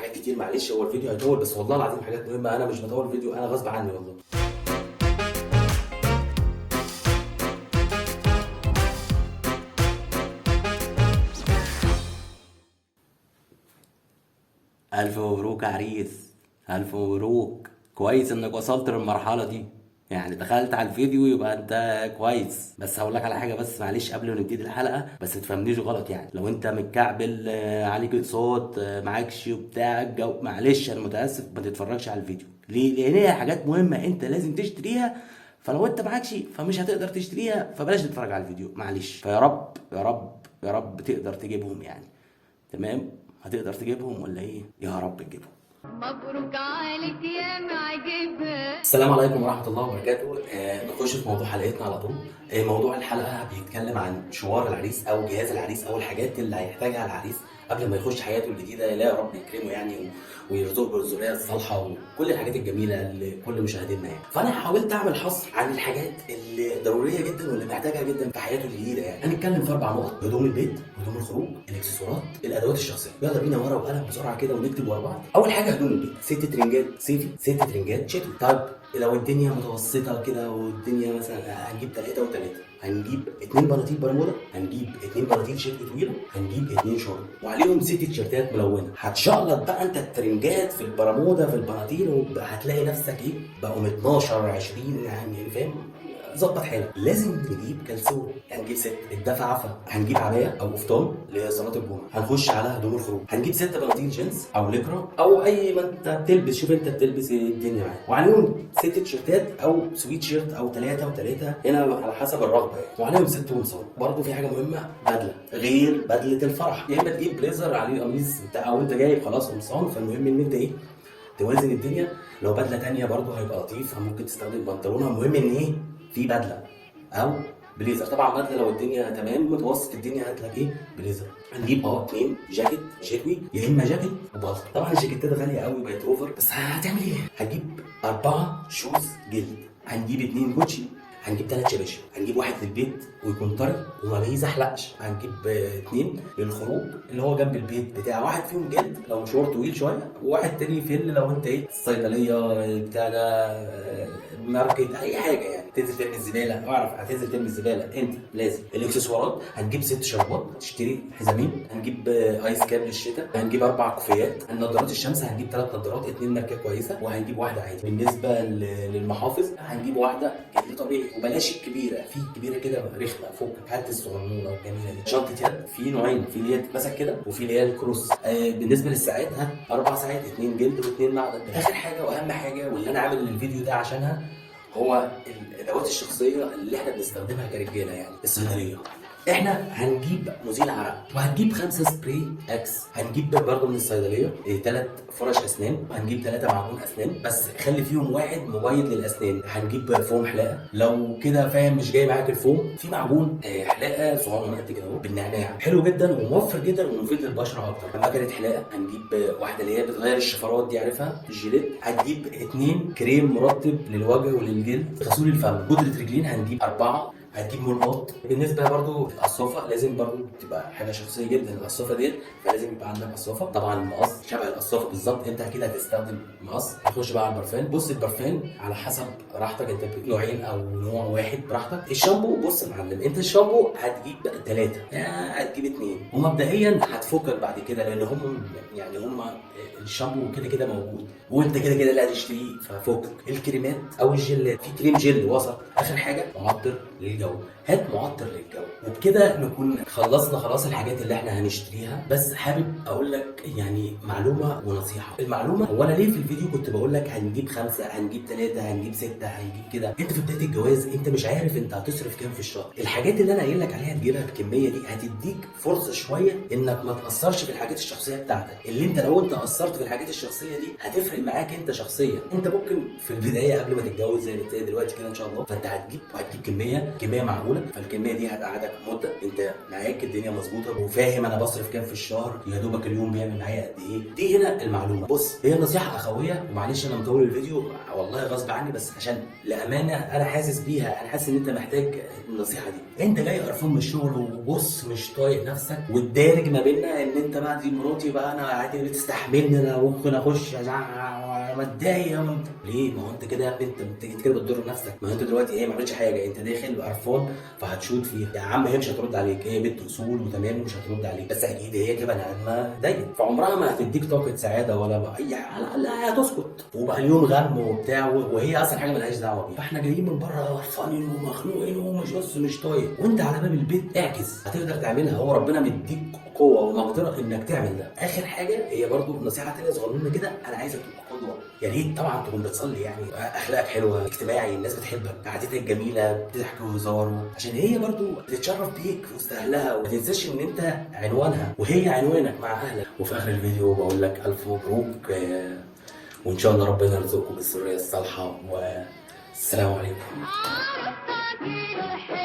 حاجات كتير، معلش هو الفيديو هيطول بس والله العظيم حاجات مهمه. انا مش بطول فيديو، انا غصب عني والله. الف مبروك يا عريس، الف مبروك. كويس انك وصلت للمرحلة دي، يعني دخلت على الفيديو يبقى انت كويس. بس هقول لك على حاجة بس معلش قبل ما نبتدي الحلقه، بس تفهمنيش غلط، يعني لو انت متكعبل عليك اقساط، معكش وبتاع الجو، معلش انا متاسف ما تتفرجش على الفيديو. ليه؟ لان هي حاجات مهمة انت لازم تشتريها، فلو انت معكش فمش هتقدر تشتريها، فبلاش تتفرج على الفيديو معلش. فيا رب يا رب يا رب تقدر تجيبهم يعني. تمام؟ هتقدر تجيبهم ولا ايه؟ يا رب تجيبهم. مبروك عليك يا معجبة. السلام عليكم ورحمة الله وبركاته. نخش في موضوع حلقتنا على طول. موضوع الحلقة بيتكلم عن شوار العريس أو جهاز العريس أو الحاجات اللي هيحتاجها العريس قبل ما يخش حياته الجديدة. لا يا رب يكرمه يعني ويرزقه بالذرية الصالحة وكل الحاجات الجميلة لكل مشاهدينا يعني. فأنا حاولت أعمل حصر عن الحاجات اللي ضرورية جدا واللي محتاجها جدا في حياته الجديدة يعني. هنتكلم في 4 نقط: هدوم البيت، هدوم الخروج، الاكسسوارات، الأدوات الشخصية. يلا بينا ورقة وقلم بسرعة كده ونكتب ورا بعض. أول حاجة هدوم البيت: 6 ترنجات صيفي، 6 ترنجات شتوي. طيب لو الدنيا متوسطة كده والدنيا مثلا هنجيب 3 و3، هنجيب 2 بناطيل برمودا، هنجيب 2 بناطيل شتوي طويلة، هنجيب 2 شورت وعليهم 6 تيشيرتات ملونة. هتشقلط بقى انت الترنجات في البرمودا في البناطيل، وهتلاقي نفسك ايه بقوا 12 20 يعني، فاهم؟ ظبط حالك. لازم نجيب كلسون، هنجيب 6 الدفع عفا، هنجيب عباية او قفطان لصلاة الجمعة. هنخش على هدوم الخروج، هنجيب 6 بناطيل جينز او ليكرا او اي ما انت بتلبس، شوف انت بتلبس ايه الدنيا معاك، وعليهم 6 تيشيرتات او سويت شيرت او 3 و3 هنا على حسب الرغبة يعني، وعليهم 6 قمصان. برضه في حاجة مهمة، بدله غير بدله الفرح، يا اما تجيب بليزر عليه قميص بتاع او انت جايب خلاص قمصان، فالمهم ان انت ايه توازن الدنيا. لو بدله تانية برضه هيبقى لطيف، ممكن تستخدم بنطلونها، المهم ان ايه في بدله او بليزر. طبعا بدله لو الدنيا تمام متوسط الدنيا هات لك ايه بليزر. هنجيب 2 جاكيت شتوي، يا اما جاكيت وبلطو. طبعا الجاكيتات غالية قوي بقت over، بس هتعمل ايه؟ هنجيب 4 shoes جلد، هنجيب 2 كوتشي، هنجيب 3 شباشب، هنجيب 1 للبيت ويكون طري وما بيزحلقش، هنجيب 2 للخروج اللي هو جنب البيت بتاع، واحد فيهم جلد لو مشوار طويل شوية، وواحد تاني فل لو انت ايه الصيدلية بتاع ده، ماركت، اي حاجة يعني، تنزل ترمي الزبالة، اعرف هتنزل ترمي الزبالة انت لازم. الاكسسوارات هنجيب 6 شرابات، تشتري حزامين، هنجيب ice cap للشتاء، هنجيب 4 كوفيات، نظارات الشمس هنجيب 3 نظارات، 2 ماركة كويسة وهنجيب واحدة عادي. بالنسبة للمحافظ هنجيب واحدة جلد طبيعي وبلاش الكبيرة، في كبيرة كده رخمة فوق، هات الصغنونه الجميلة دي. شنطه يد في نوعين، في اللي هي تتمسك كده وفي اللي هي ال cross. بالنسبة للساعات هات 4 ساعات، 2 جلد و2 معدن. اخر حاجة واهم حاجة واللي انا عامل الفيديو ده عشانها، هو الادوات الشخصية اللي احنا بنستخدمها كرجاله يعني. الصيدلية احنا هنجيب مزيل عرق، وهنجيب 5 سبراي اكس، هنجيب برضه من الصيدلية 3 فرش اسنان، وهنجيب 3 معجون اسنان بس خلي فيهم 1 مبيض للاسنان، هنجيب فوم حلاقه لو كده فاهم مش جاي معاك الفوم، في معجون حلاقه صغير قد كده اهو بالنعناع، حلو جدا وموفر جدا ومفيد للبشره اكتر. مكنه حلاقه هنجيب واحدة اللي هي بتغير الشفرات دي، عارفها الجيلات. هنجيب 2 كريم مرطب للوجه وللجلد، غسول الفم، بودره رجلين هنجيب 4، هتجيب ملقاط. بالنسبة برضو القصافه لازم برضو تبقى حاجة شخصية جدا القصافه ديت، فلازم يبقى عندك قصافه. طبعا المقص شبه القصافه بالظبط، انت كده هتستخدم مقص. هنخش بقى على البرفان. بص البرفان على حسب راحتك، انت نوعين او نوع واحد براحتك. الشامبو بص يا معلم، انت الشامبو هتجيب 3، هتجيب 2، ومبدئيا هتفكك بعد كده لان هم الشامبو كده كده موجود وانت كده كده لا تشتريه، ففكك. الكريمات او الجلات، في كريم جل وسط. اخر حاجة معطر للجو، هات معطر للجو. وبكده نكون خلصنا خلاص الحاجات اللي احنا هنشتريها. بس حابب اقول لك يعني معلومة ونصيحة. المعلومة، هو انا ليه في الفيديو كنت بقول لك هنجيب 5، هنجيب 3، هنجيب 6، هنجيب كده؟ انت في بداية الجواز انت مش عارف انت هتصرف كام في الشهر. الحاجات اللي انا قايل لك عليها تجيبها بالكمية دي هتديك فرصة شوية انك ما تاثرش في الحاجات الشخصية بتاعتك، اللي انت لو انت قصرت في الحاجات الشخصية دي هتفرق معاك انت شخصيا. انت ممكن في البداية قبل ما تتجوز زي ما دلوقتي كده ان شاء الله، فانت هتجيب وهتجيب كمية معقولة. معقولة. فالكميه دي هتقعدك مده، انت معاك الدنيا مظبوطة وفاهم انا بصرف كام في الشهر، يا دوبك اليوم بيعمل معايا قد ايه. دي هنا المعلومة. بص، هي نصيحة اخويه، ومعلش انا مطول الفيديو والله غصب عني، بس عشان لامانه انا حاسس بيها، انا حاسس ان انت محتاج النصيحة دي. انت جاي قرفان من الشغل وبص مش طايق نفسك، والدارج ما بيننا ان انت بقى دي مراتي بقى، انا عادي بتستحملني، انا ممكن اخش ازعق متضايق. ليه؟ ما هو انت كده يا ابني، انت كده بتضر نفسك. ما هو انت دلوقتي ايه، ما عملتش حاجة، انت داخل قرفان فهتشوط فيها يا عم، هي مش هترد عليك، هي بنت اصول وتمام ومش هترد عليك، بس اكيد هي كبني ادمه ضايقت، فعمرها ما هتديك طاقة سعادة ولا بقى اي حاجة، على الاقل هتسكت وبقى اليوم غم وبتاع، وهي اصلا حاجة ملهاش دعوه بيها. فاحنا جايين من بره قرفانين ومخنوقين ومش بص مش طايق، وانت على باب البيت اعكس، هتقدر تعملها، هو ربنا مديك قوة ومقدره انك تعمل ده. اخر حاجة هي برضو نصيحة تانية صغنونه كده، انا عايزك تبقى قدوة، يا ريت طبعا تكون بتصلي، يعني اخلاقك حلوة، اجتماعي، الناس بتحبك، قعدتك جميلة، بتضحك وهزار، عشان هي برضو بتتشرف بيك في وسط اهلها، وما تنساش ان انت عنوانها وهي عنوانك مع اهلك. وفي اخر الفيديو بقول لك الف مبروك، وان شاء الله ربنا يرزقكم بالذريه الصالحة، والسلام عليكم. عروستك الحلوة.